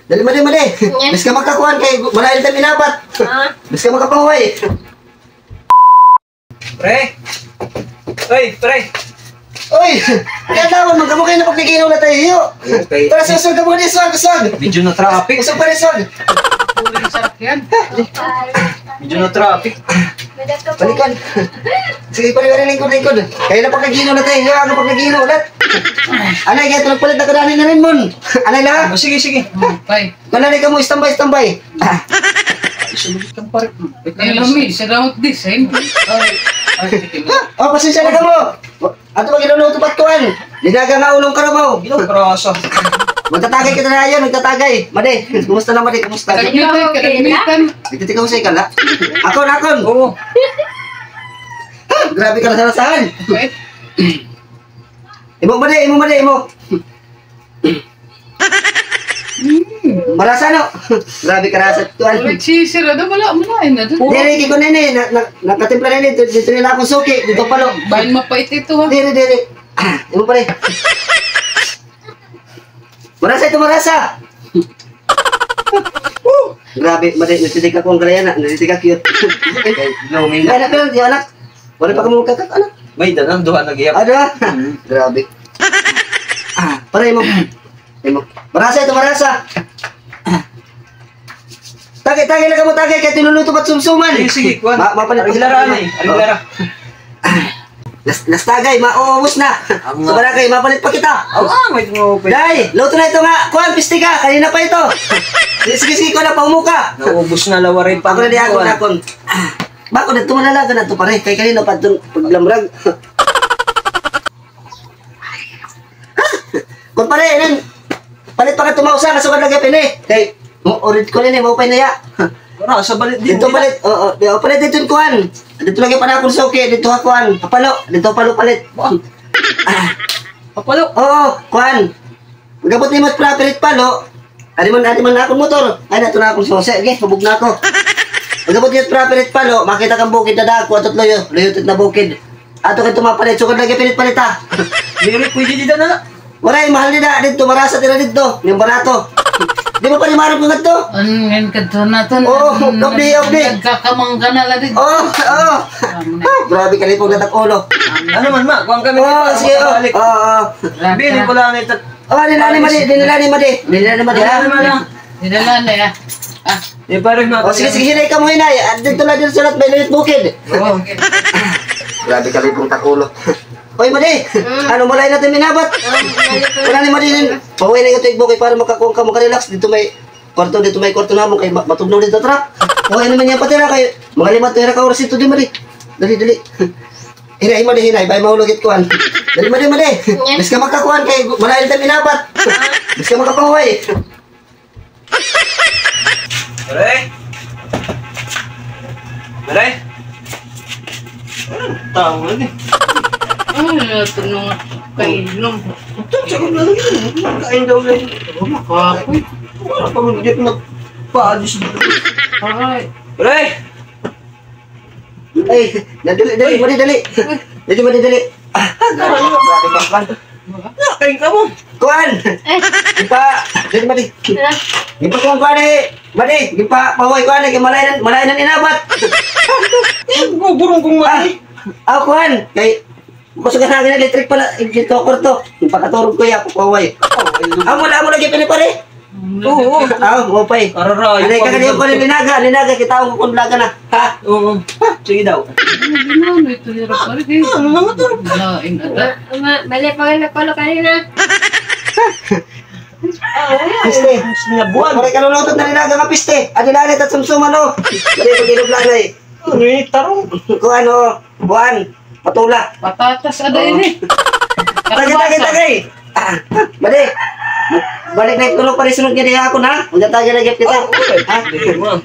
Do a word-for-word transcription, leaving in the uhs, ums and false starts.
Dali, madi, madi. Yes. Bis ka makakuan kay malain ta inabat. Ah. Bis ka makapahuway. Pre. Oy, pre. Oy, kaya tawon, magkamo kayo na pagligino na tayo. Okay. Tara, swag, swag, kamo kayo, swag, swag. Medyo na traffic. Usog pa rin, swag. Uling sarap yan. Medyo na traffic. Balikan. Sige, pare, pare, lingkod, lingkod. Kaya na pagkagino na tayo. Kaya na pagkagino ulit. Anay, kaya ito nagpalit na kadami na rin, Mon. Anay lang. Oh, sige, sige. Bye. Wala na kamo, standby, standby. Ay, sulit kang pare. Ay, alam mo, eh, sa round this, eh. Ay, ay, sige. Oh, pasensya na kamo. Ato ba ginuluto pat kuan? Linaga nga ulong karabaw. Ginaw, karasa. Magtatagay kita na yun, magtatagay. Madi, kumusta na, Madi? Kumusta? Kalagmitan, kalagmitan. Nagtitikaw sa ikala. Akon, akon. Oo. Grabe ka na sa lasahan. Wait. Imo, Madi, imo, Madi, imo. Mm. Marasa, no? Grabe karasa ito, ano? Ulit si Sir, ano, wala, wala, eh, na doon. Diri, kiko na ini, na, na, nakatimpla na ini, dito, dito nila akong suki, dito palo. Bayan mapait ito, ha? Diri, diri. Ah, imo pare. Marasa ito, marasa. Grabe, Madi, natitig ako ang galaya na, natitig ako cute. Blooming. Ay, anak, anak, anak. Wala pa kamo kakak, anak. May dala, duha na gihap. Ada? Mm. Grabe. Ah, pare mo. Imo. Marasa ito, marasa. Tagay, tagay na kamo, tagay, kay tinuluto pat sumsuman. Sige, sige, kuwan. Ma-, mapalit pa. Arilara na eh, arilara. Las-, las tagay, mauubos na. Sa barangay, mapalit pa kita. Ah, may tumupit. Day, luto na ito nga. Kuwan, pisti ka, kanina pa ito. Sige, sige, sige, kuwan na, paumo ka. Naubos na, lawaray pa. Ako na di, ako na, akon. Bako na, tumalalaga na ito, pare. Kay kanina pa ito, paglamrag. Kon pare, inin, palit pa ka tumausa, kasugad lagi pini. Kay, mo, orit ko nini, mo pa inaya. Wala, sa balit din. Dito palit, oo, oo, palit dito yung kuhan. Dito lagi pa na akong suki, dito ha kuhan. Kapalo, dito palo palit. Kapalo? Oo, kuhan. Gabot ni mas property palo. Ari man, ari man akong motor. Ay, nato na akong susi. Sige, pabog na ako. Pagabot niya proper it palo, makita kang bukid na dako, ato luyo, luyo tit na bukid. Ato kay tumapalit, sukad lagi pilit-palit, ha? Diri, pwede dida na. Waray, mahal dida, didto, marasa tira didto, yung barato. Di ba pa ni marap ko ngadto? An, ngayon kadto naton. Oo, an, obdi, obdi. Nagkakamang ka na la didto. Oo, oo. Ah, grabe ka rin pong natak ulo. Ano man, ma? Kuwang kami. Oo, sige, oo. Oo, oo. Bili ko lang ito. Oh, dinala ni Madi, dinala ni Madi. Dinala ni Madi, ha? Dinala na, ya. Ah. Di pa rin. Oh, sige, sige, hinay kamo, hinay. Ah, dito la, dito sulat, may luyot bukid. Oo. Grabe ka, libong takulo. Oy, Madi. Mm. Ano, malay natin minabat? Ah, malay ko. Wala ni Madi din. Pahuway na yung ito, bukid para makakuha ka, makarelax. Dito may kwarto, dito may kwarto namon, kay ma-, matugnaw dito, tara. Pahuway naman niya, pati na kay mga lima to, ira ka oras ito, di, Madi. Dali, dali. Hinay, Madi, hinay. Bay, mahulog it kuan. Dali, Madi, Madi. Bis ka makakuan kay malain ta minabat. Bis ka makapahuway. Mare? Mare? Ano tao na ni? Ano na ito nung kainom? Ito, tsaka na lang yun. Kain daw na yun. Ano, makapoy? Wala pa rin dito nagpaadis dito. Aray. Mare! Ay, dali, dali, Madi, dali. Dali, Madi, dali. Ah, grabe ka, kuan. Nakain ka mo. Kuan. Gipa, dali, Madi. Gipa, kuan, kuan, eh. Madi, gipa, pahuway, kuan, eh, malay na, malay na inabat. Eh, gugurong kong Madi. Ah, kuan. Kay, gusto ka na akin electric pala, eh, dito, kwarto. Pagkaturog ko, ya, pahuway. Amo na, amo na, gipa ni pare. Oo. Ah, maupay. Araray. Anay ka kaniyo ko ni linaga, linaga, kita ko kun laga na. Ha? Oo. Sige daw. Ano na ito nira pare, eh? Ano na nga to? Lain ata. Ma-, ma-, mali pa nga nagpalo kanina. Piste. Pare, kalulutot na linaga nga piste. Adi na, adi, tatsumsuman, oh. Dali, pag-ilog lang, eh. Ano eh, tarong? Kuan, oh. Kuan. Patula. Patatas, ada ini. Tagay, tagay, tagay. Ah, Madi. Balik na ito, pare, sunod nga diha ako na. Magtatagay na gift kita. Oh, okay. Ha? Sige, ma.